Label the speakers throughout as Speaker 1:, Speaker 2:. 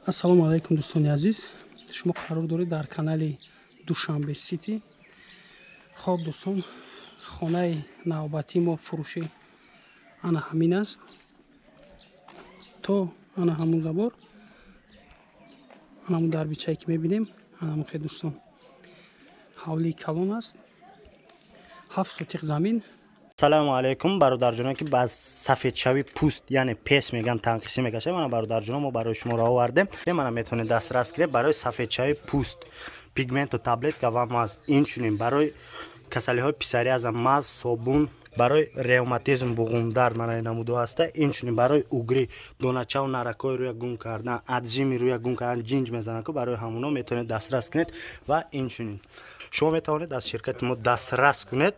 Speaker 1: Ассалому алайкум, дӯстони азиз. Шумо қарор доред дар канали Душанбе Сити. Хоб, дӯстон, хонаи навбатии мо фурӯшӣ ана ҳамин аст. То ана ҳамун забор, ана ҳамун дарбичае ки мебинем, ана ҳамун хел, дӯстон. Ҳавлии калон аст. 7 сотиқ замин.
Speaker 2: Салому алайкум, бародарҷонон, ки ба сафедшавии пӯст, яъне пес меган, танқисӣ мекашад. Мана, бародарҷонон, мо барои шумо овардем. Мана, метавонед дастрас кунед барои сафедшавии пӯст пигменту таблетка ва маз. Инчунин барои касалиҳои псориаза маз, собун, барои ревматизм, буғумдард, мана намудо ҳаста. Инчунин барои угри, доначаву наракҳои рӯя гум кардан, отжими рӯя гум кардан, ҷинҷ мезанад ку, барои ҳамуно метавонед дастрас кунед. Ва инчунин шумо метавонед аз ширкати мо дастрас кунед.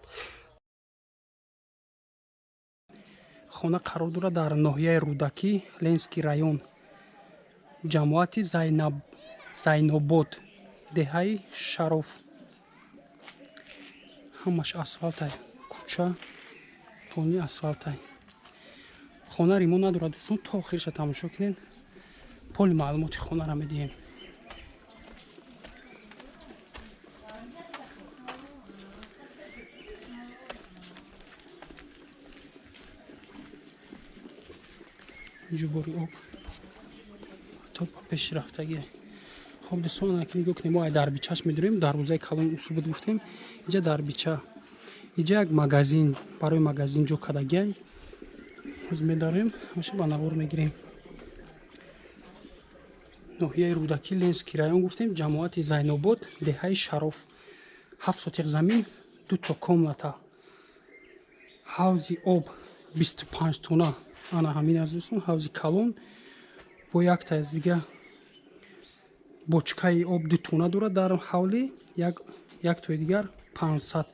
Speaker 1: Хона қарор дорад дар ноҳияи Рӯдакӣ, Ленинский район, ҷамоати Зайнобод, деҳаи Шароф. Ҳамаш асфалтай, кӯча полный асфалтай. Хона ремонт надорад, дӯстон, то охириша тамошо кунед, полный маълумоти хонаро медиҳем. Ҷубори об то ба пеши рафтагӣ. Хоб, дӯстон, ки нигоҳ кунем, мо ай дарбичаш медурем. Дарвозаи калон усубуд гуфтем, инҷа дарбича, инҷа як магазин, барои магазин ҷо кардагиай. Ҳоз медарем, ҳамаша ба навор мегирем. Ноҳияи Рӯдакӣ, Ленинский район гуфтем, ҷамоати Зайнобод, деҳаи Шароф. 7 сотиқ замин, дуто комната, ҳавзи об 25 тона. Ана ҳамин аст, дӯстон, ҳавзи калон бо якта аз дига бочкаи об 2 тона дорад дар ҳавлӣ, яктои дигар 500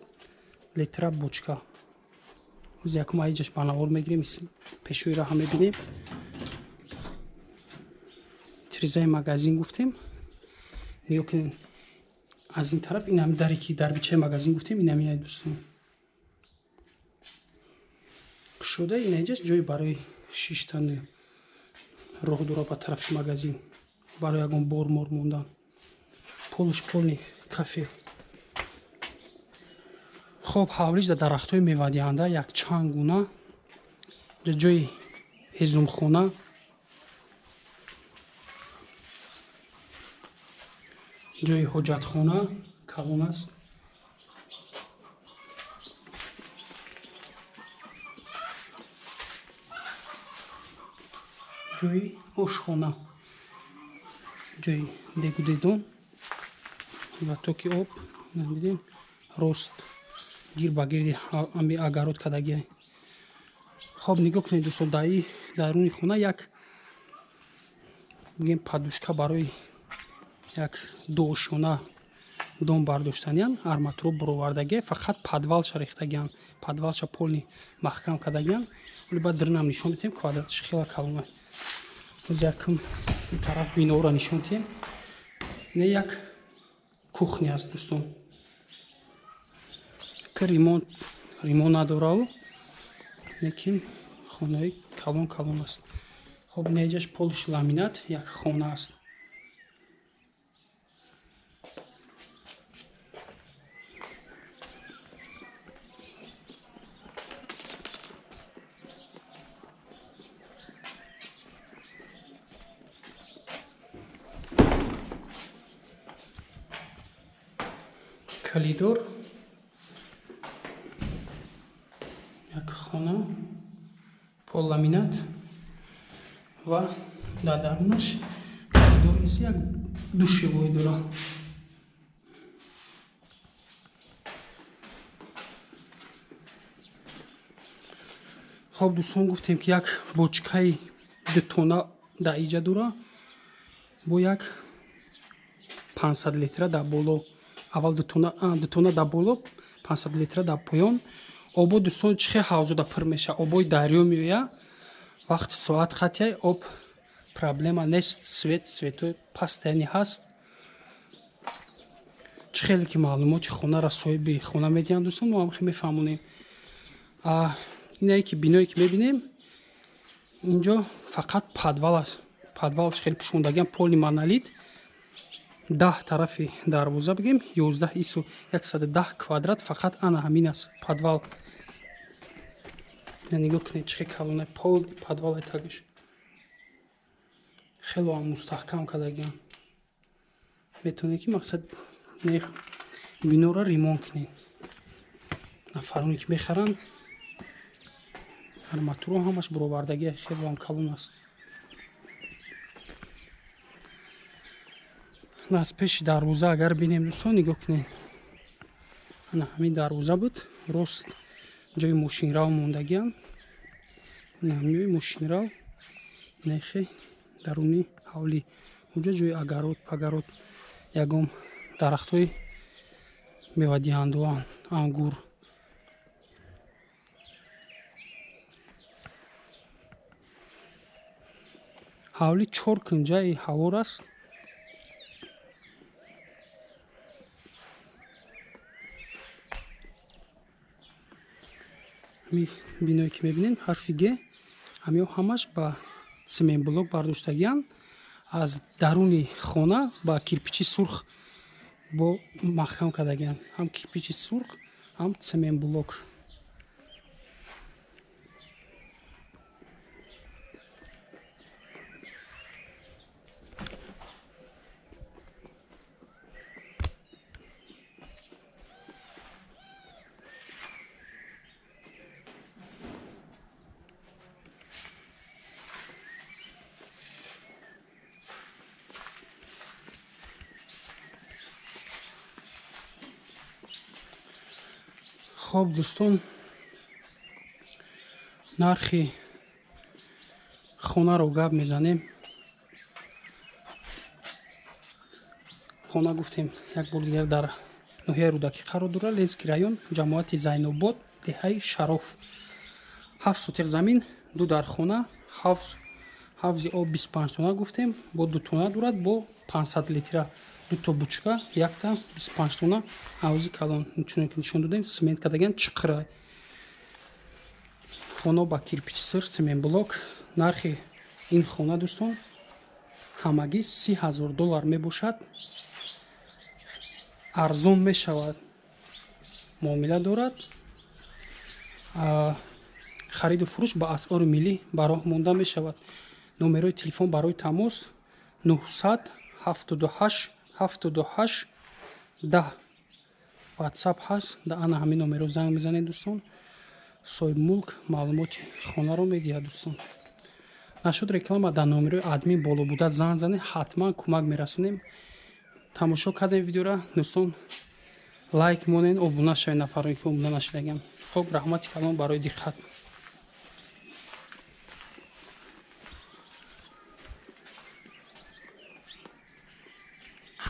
Speaker 1: литра бочка. Ҳоз якум аиҷаш ба навор мегирем, пешои раҳа мебинем. Тирезаи магазин гуфтем, нигоҳ кунем аз ин тараф. Ин ҳами даре ки дарбичаи магазин гуфтем, ин ҳами, дӯстон, кушода. Ин инҷаш ҷои барои шиштани роҳ дора ба тарафи магазин, барои ягон бор мор мондан. Полуш полный кафель. Хоб, ҳавлиш дар дарахтҳои мевадиҳанда якчанд гуна, ҷои ҳезумхона, ҷои ҳоҷатхона калон аст. Ҷои ошхона, ҷои дегудедон ва токи об дидем, рост гир ба гирди ами огород кардагиай. Хоб, нигоҳ кунед, дӯстон, даи даруни хона як бигем подушка барои як дуошона дом бардоштаниян, арматура буровардагия, фақат подвалша рехтагиян, подвалша полный маҳкам кардагиян. Оли баъд дирнам нишон медиҳем, квадратиш хела калона. Боз якм тараф биноро нишон диҳем. Ина як кухня аст, дӯстон, ки ремонт надораву, лекин хонаи калон калон аст. Хоб, неҷаш полиш ламинат, як хона аст. Коридор, як хона, пол ламинат ва дар дарунаш коридор ист, як душевой дорад. Хоб, дӯстон, гуфтем, ки як бочкаи 2 тона дар иҷа дора, бо як 500 литра дар боло. Аввал 2 тона дар боло, 500 литра дар поён. Обо, дӯстон, чӣ хел ҳавзода пур мешавад? Обои дарё меояд, вақти соат қатъяй об проблема нест. Свету постоянно ҳаст. Чӣ хеле ки маълумоти хонаро соҳиби хона медиҳанд, дӯстон, мо ҳам хел мефаҳмонем. Инае ки биное ки мебинем, инҷо фақат подвал аст. Подвал хеле пӯшондагиам, полный монолит. 10 тарафи дарвоза бигем, 11 ису 110 квадрат фақат ана ҳамин аст подвал. Нигоҳ кунед, чӣ хел калона, полный подвал тагиш. Хело ҳам мустаҳкам кардагиам. Метавонед ки мақсад бинора ремонт кунед. Нафароне ки мехаранд, арматуро ҳамаш буровардагӣ, хело ҳам калон аст. Аз пеши дарвоза агар бинем, дӯстон, нигоҳ кунед. Ана ҳамин дарвоза буд, рост ҷои мошинрав мондагиам. Ана ҳамин мошинрав, нехе даруни ҳавлӣ. Уҷа ҷои агарот, пагарот, ягон дарахтҳои мевадиҳандуан, ангур. Ҳавлӣ 4 кунҷаи ҳавор аст. Ҳамин биное ки мебинем, ҳарфи Г, ҳамиҳо ҳамаш ба цементблок бардоштагианд. Аз даруни хона ба кирпичи сурх бо маҳкам кардагианд. Ҳам кирпичи сурх, ҳам цементблок. Хоб дӯстон, нархи хонаро гап мезанем. Хона гуфтем як бор дигар дар ноҳияи Рӯдакӣ қарор дорад, Ленский район, ҷамоати Зайнобод, деҳаи Шароф. 7 сотиқ замин, 2 дархона, ҳавзи об 25 тона гуфтем, бо 2 тона дорад, бо 500 литра. 2 то бучка, якта 25 тона ҳавзи калон. Чунон ки нишон додем, цемент кардагиан, чиқира. Хона ба кирпичи сир, цементблок. Нархи ин хона, дӯстон, ҳамагӣ 30 000 доллар мебошад. Арзон мешавад, муомила дорад. Хариду фурӯш ба асъори миллӣ ба роҳ монда мешавад. Номерои телефон барои тамос 978 78 10. WhatsApp ҳаст, да ана ҳамин номеро занг мезанед, дӯстон. Соҳибмулк маълумоти хонаро медиҳад, дӯстон. Нашуд реклама, дар номерои админ боло буда занг занед, ҳатман кӯмак мерасонем. Тамошо кардем видеора, дӯстон, лайк монед, обуна шавед нафароне ки обуна нашудагианд. Хоб, раҳмати калон барои диққат.